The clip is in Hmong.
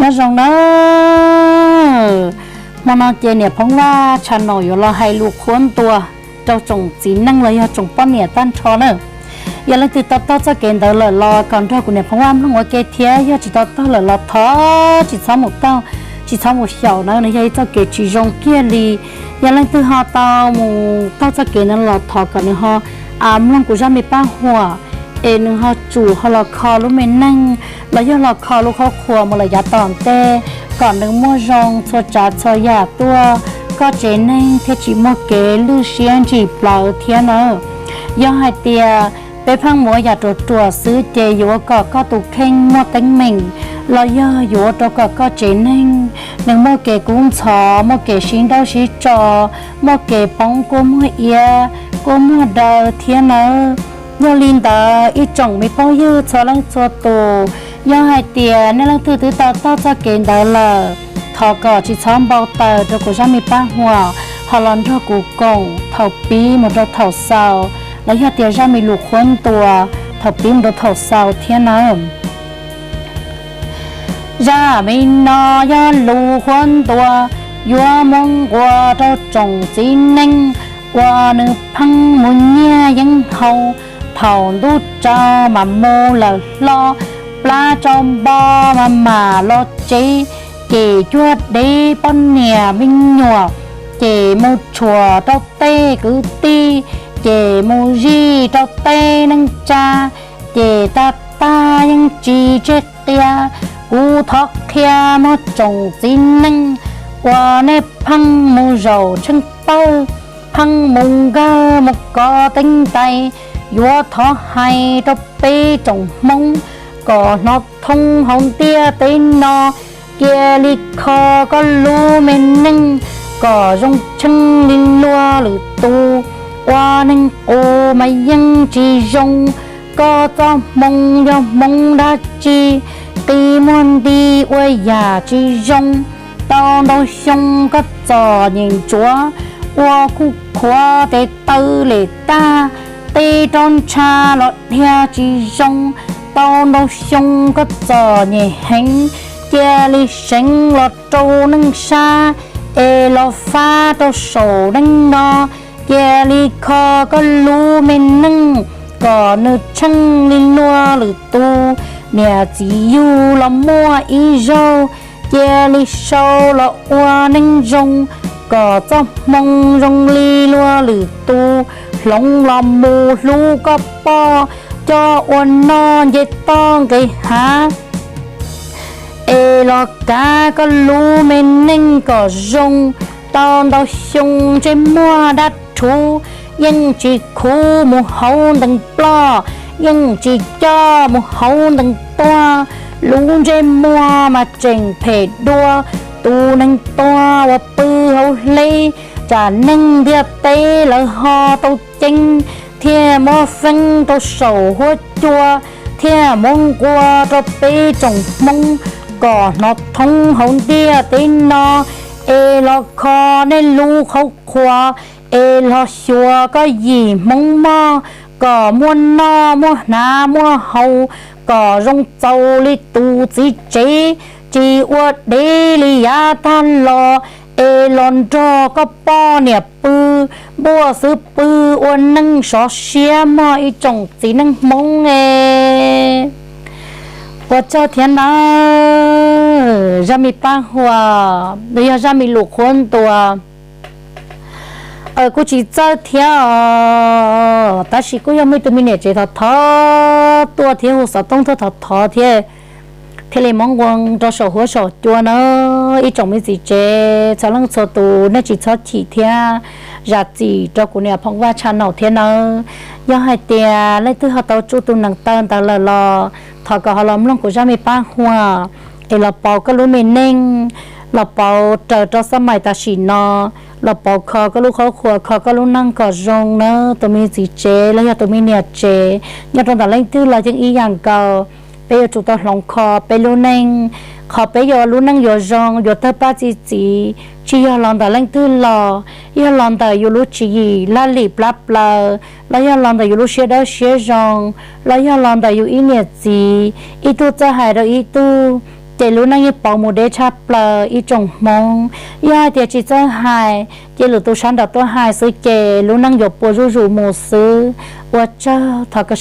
Nyob zoo na, hmo no ces niam Phoob Vaj Tsha Nom yuav los hais lus qhuab ntuas rau tsoom txiv neej los yog tsoom poj niam tag nrho na. Yog leej twg tau taug txoj kev ntawd lawm los kom nrog kuv niam Phoob Vaj mloog ua ke thiab, yog tsis tau taug lawm los thov tsis txhob mus taug, tsis txhob mus xyaum na, nws yog ib txoj kev tsis zoo kiag li. Yog leej twg ho tau mus taug txoj kev ntawd los thov kom nws ho mloog kuv zaj me paj huam, es nws ho tsum ho los kho lub me neej los yog los kho lub qhuab qhuas mus lawm yav tom ntej, kom nws muaj zoo txhua tsav txhua yam tuaj koj tsev neeg thiaj tsis muaj kev lwj siab ntsim plawv thiab nawb. Yog hais tias peb pheej mus ua yam ruam ruam xwb ces yuav ua kom koj tus kheej muaj teeb meem, los yog yuav ua rau kom koj tsev neeg nws muaj kev kub ntxhov, muaj kev sib nrauj sib tso, muaj kev poob kua muag iab kua muag daw thiab nawb. Yog li ntawd ib tsoom me phooj ywg txhua leej txhua tus, yog hais tias nej leej twg twb tau taug txoj kev ntawd lawm, thov kom tsis txhob npau taws rau kuv zaj me paj huam, ho los nrog kuv koom thaum pib mus rau thaum xaus, los yog tias zaj me lus qhuab ntuas thaum pib mus rau thaum xaus thiab nawb. Zaj me no yog lus qhuab ntuas yuav muab nquas rau tsoom txiv neej uas nws pheej mus nyiag yeeb hau. Thaum ntuj tsaus mas mus lawm hlo, plab tsaus npo mas mam los tsev, ces cuag dev poj niam me nyuam, ces mus tshuam rau tej kwv tij, ces mus zij rau tej neej tsa, ces tag tag yeej tsis tseg qia. Kuv thov qhia mog tsoom txiv neej uas nej pheej mus zaum tsheej pawg, pheej mus nkawg mus kov teeb ntais, yuav thov hais rau peb tsoom Hmoob kom hnov thoob hauv ntiaj teb no, cia li kho koj lub me neej kom zoo tsheej li luag lwm tus. Ua neeg qus mas yeej tsis zoo, koj txoj hmoo yog hmoo dab tsi, qi muag nti ua yam tsis zoo. Tau ntau xyoo koj txom nyem ntsuav, ua khuj khuav tes taw lem tag, tej roj ntsha los dhia tsis zoo. Tau ntau xyoo koj txom nyem heev, cia li seev los rau neej sab, es los fab rau saum neej no, cia li kho koj lub me neej kom nws tsheej li luag lwm tus. Niam txiv yug los muaj ib zaug, cia li sau los ua neej zoo, kom txoj hmoo zoo li luag lwm tus. Hloov los mus hlub koj poj, coj ua noj nce toj nqis hav, es los kav koj lub me neej kom zoo. Tau ntau xyoo ntsej muag dab rhuv, yeej tsis khuv mus hauv ntees ploj, yeej tsis coj mus hauv ntees tuag. Lub ntsej muag mas tseem phem dua tus neeg tuag uas pw hauv hleb. Tsam neej ntiaj teb lawv ho tau ceeb, thiaj muab feeb rau saum huab cua, thiaj muab nqua rau peb tsoom Hmoob kom hnov thoob hauv ntiaj teb no, es los kho nej lub qhov qhuas, es los xyuas koj yim Hmoob mog, kom muaj noj muaj hnav muaj haus, kom zoo txaus li tus txiv tsev, tsis ua dev li yav tag los, es los nrog koj poj niam pw npuaj xwb pw ua neej sov siab mog ib tsoom txiv neej Hmoob e. Ua tsaug thiab nawb. Zaj me paj huam los yog zaj me lus qhuab ntuas kuj tsis txawj thiab os, tab sis kuj yog muaj ib tug me niam tsev thov thov tuaj thiab hu xov tooj tuaj thov thov thiab, thiaj li muab nqua rau saum huab saum cua na. Ib tsoom me txiv tsev txhua leej txhua tus nej tsis txhob chim thiab zam txim rau kuv niam Phoob Vaj Tsha Nom thiab nawb. Yog hais tias leej twg ho tau tsuj tus neev taw ntawd lawm los thov kom ho los mloog kuv zaj me paj huam, es los pauv koj lub me neej, los pauv raws rau xab mais tam sim no, los pauv kho koj lub qhov qhuas, kho koj lub neej kom zoo na. Tus me txiv tsev los yog tus me niam tsev nyob rau ntawm leej twg los yeej ib yam nkaus. Peb yuav tsum tau hloov kho peb lub neej, qhov peb yuav lub neej yuav zoo yuav tawg paj txi txiv, tsis yog los ntawm leej twg los, yog los ntawm yus lub tswv yim laj lim plab plaws, los yog los ntawm yus lub siab dawb siab zoo, los yog los ntawm yus ib niam txiv ib tug txawj hais rau ib tug, Ces lub neej yeej pauv mus deb tshaj plaws ib tsoom Hmoob. Yog hais tias tsis txawj hais, cia lwm tus sab nraud tuaj hais xwb ces lub neej yuav puas zuj zus mus xwb. Ua tsaug, thov koj